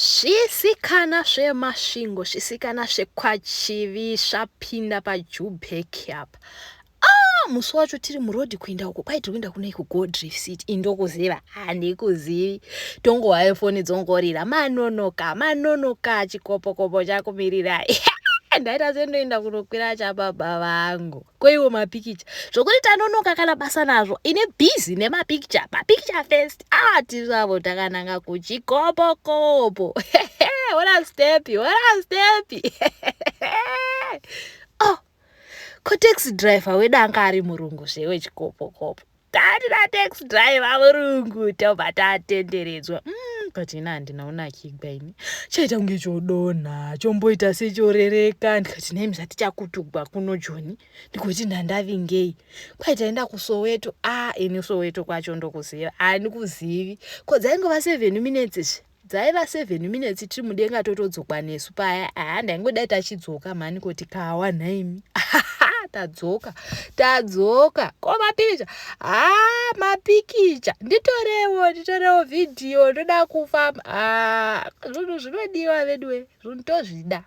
Zvisikana zveMasvingo, zvisikana zvekwaChivi zvapinda paJubek apa. Ah, musi wacho tiri murodhi kuenda uko kwai tiri kuenda kunei kuGodriff City indokuziva handikuzivi tongohaya foni dzongorira manonoka manonoka chikopokopo chakumirirai ndaita sendoenda kunokwira chababa vangu koiwo mapikicha zvokuti tanonoka kana basa nazvo ine busy nemapikicha mapikicha first ah tisavo takananga kuchikopokopo ora stepi ora stepi oh ko taxi driver wedu anga ari murungu zvewechikopokopo tati nataxi driver murungu tobva tatenderedzwa but ini handina unakigwa ini chaita kunge chodonha chomboita sechorereka ndikati nhaimi zvatichakutugwa kuno joni ndikuti ndandavingei kwai taenda kusoweto a ah, ini soweto kwacho ndokuziva handikuzivi ko dzaingova 7 minutes zve dzaiva 7 minutes tiri mudenga totodzokwa nesu paya haa ndaingodai tachidzoka mhani kuti kawa nhaimi tadzoka tadzoka ko mapikicha haa mapikicha nditorewo nditorewo vhidhiyo ndoda kufamba haa zvinhu zvinodiwa veduwe zvinhu tozvida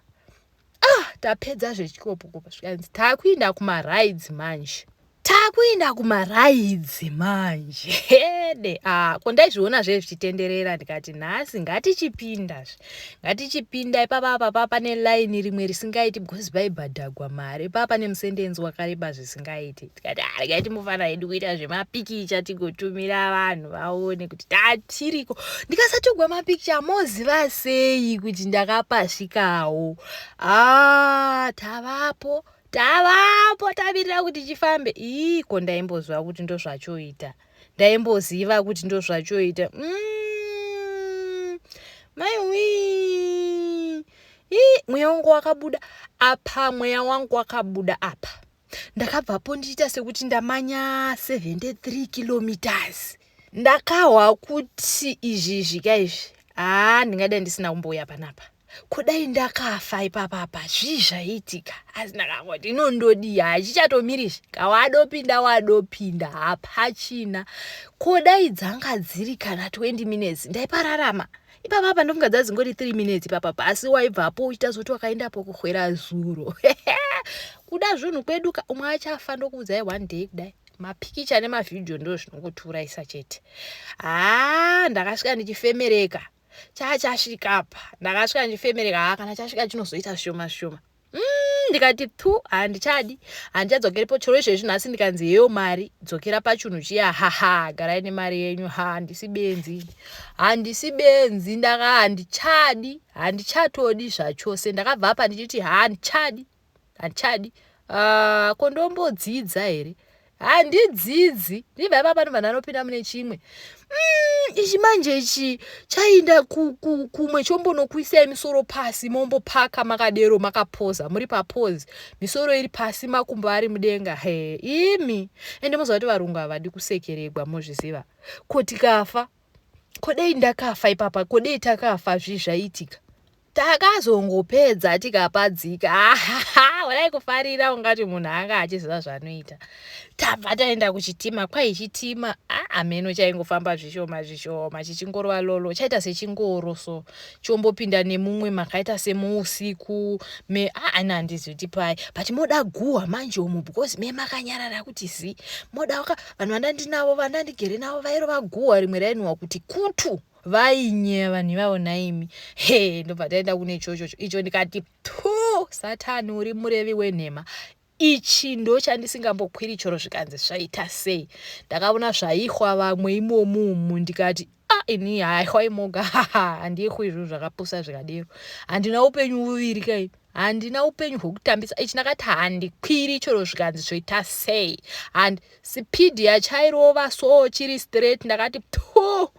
ah tapedza zvechikopokopo zvikanzi takuinda kumarides manje takuinda kumarides manje hede ah ko ndaizviona zve zvichitenderera ndikati nhasi ngatichipindazve ngatichipinda ipapa apa pa pane line rimwe risingaiti because paibhadhagwa mari papa pane musendenzi wakareba zvisingaiti tikati ah regai timbofana hedu kuita zvemapikicha tigotumira vanhu vaone kuti tatiriko ndikasatogwa mapikicha moziva sei kuti ndakapasvikawo ah tavapo tavapo tamirira kuti chifambe iko ndaimboziva kuti ndozvachoita ndaimboziva kuti ndozvachoita maiwi ii mweya wangu wakabuda apa mweya wangu wakabuda apa ndakabvapo ndichiita sekuti ndamanya 73 kilometers ndakahwa kuti izvi zvika izvi haa ndingadai ndisina kumbouya panapa kudai ndakafa ipapapa zvii zvaiitika asi ndakangoti inondodii hachichatomirizve kawadopinda wadopinda hapachina kodai dzanga dziri kana 20 minutes ndaipararama ipapapa ndofunga dzadzingori 3 minutes ipapapa asi waibvapo uchiita zoti wakaendapo kuhwera zuro kuda zvinhu kwedu ka umwe achafa ndokuudzai one day kudai mapikicha nemavhidhiyo ndo zvinongotiurayisa chete haa ndakasvika ndichifemereka chachasvika apa ndakasvika ndichifemereka haa kana chasvika chinozoita zvishoma zvishoma ndikati tu handichadi handichadzokerepo chero izvezvi nhasi ndikanzi heyo mari dzokera pachunhu chiya haha garai nemari yenyu ha handisi benzi handisi benzi ndaka handichadi handichatodi zvachose ndakabva apa ndichiti handichadi handichadi ah, ko ndombodzidza here handidzidzi ndibva ipapa ndobva ndanopinda mune chimwe ichi manje ichi chainda kumwe chombonokuisai misoro pasi mombopaka makadero makapoza muri papozi misoro iri pasi makumbo ari mudenga he imi ende moziva kuti varungu havadi kusekeregwa mozviziva ko tikafa ko dei ndakafa ipapa ko dei takafa zvii zvaiitika takazongopedza tikapadzika wadai kufarira ungati munhu anga achiziva zvaanoita tabva taenda kuchitima kwai chitima ameno chaingofamba zvishoma zvishoma chichingorova lolo chaita sechingoro so chombopinda nemumwe makaita semuusiku me ani handizivi kuti pai but moda guhwa manje umu because me makanyarara kuti zi moda vanhu vandandinavo vandandigere navo vairova guhwa rimwe rainhuwa kuti kutu vainyeya vanhu ivavo naimi he ndobva taenda kune ichochocho icho ndikati tu satani uri murevi wenhema ichi ndo chandisingambokwiri choro zvikanzi zvaita sei ndakaona zvaihwa vamwe imomumu ndikati a ah, ini haihwa imoga handihwi zvinhu zvakapusa zvikadero handina upenyu uviri kai handina upenyu hwekutambisa ichi ndakati handikwiri choro zvikanzi zvoita sei and sipidhi yachairova so chiri straight ndakati tu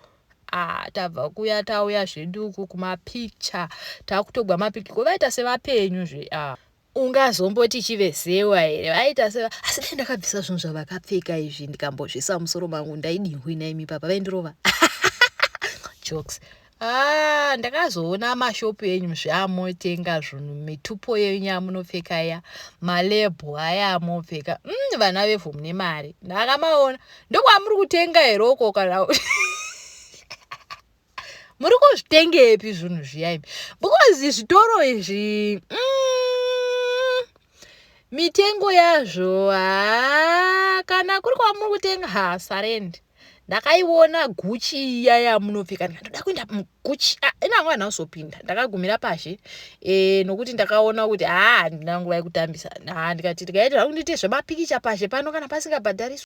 ah tabva kuya tauya zvedu uku kumapicture takutogwa mapikicha ko vaita sevapenyu zve ah ungazomboti chivezewa here vaita se asi dai ndakabvisa zvinhu zvavakapfeka izvi ndikambozvisa musoro mangu ndaidinhwina imi papa vaindirova jokes Ah, ndakazoona mashopu enyu zveamotenga zvinhu mitupo yenyu yamunopfeka ya malebho aya amopfeka vana vevhu mune mari ndakamaona ndokwamuri kutenga here uko kana Muri kuzvitengepi zvinhu zviya imi? Because zvitoro izvi, mitengo yazvo, ha, kana kuri kwamuri kutenga, ha, sarendi. Ndakaiona Gucci iya yamunopfeka, ndikatoda kuenda muGucci. Ah, inangu handina kuzopinda, ndakagumira pashe nokuti ndakaona kuti ha, handina nguva yekutambisa. Ha, ndikati ndikaita zvangu ndiite zvemapikicha pashe pano kana pasingabhadhariswi.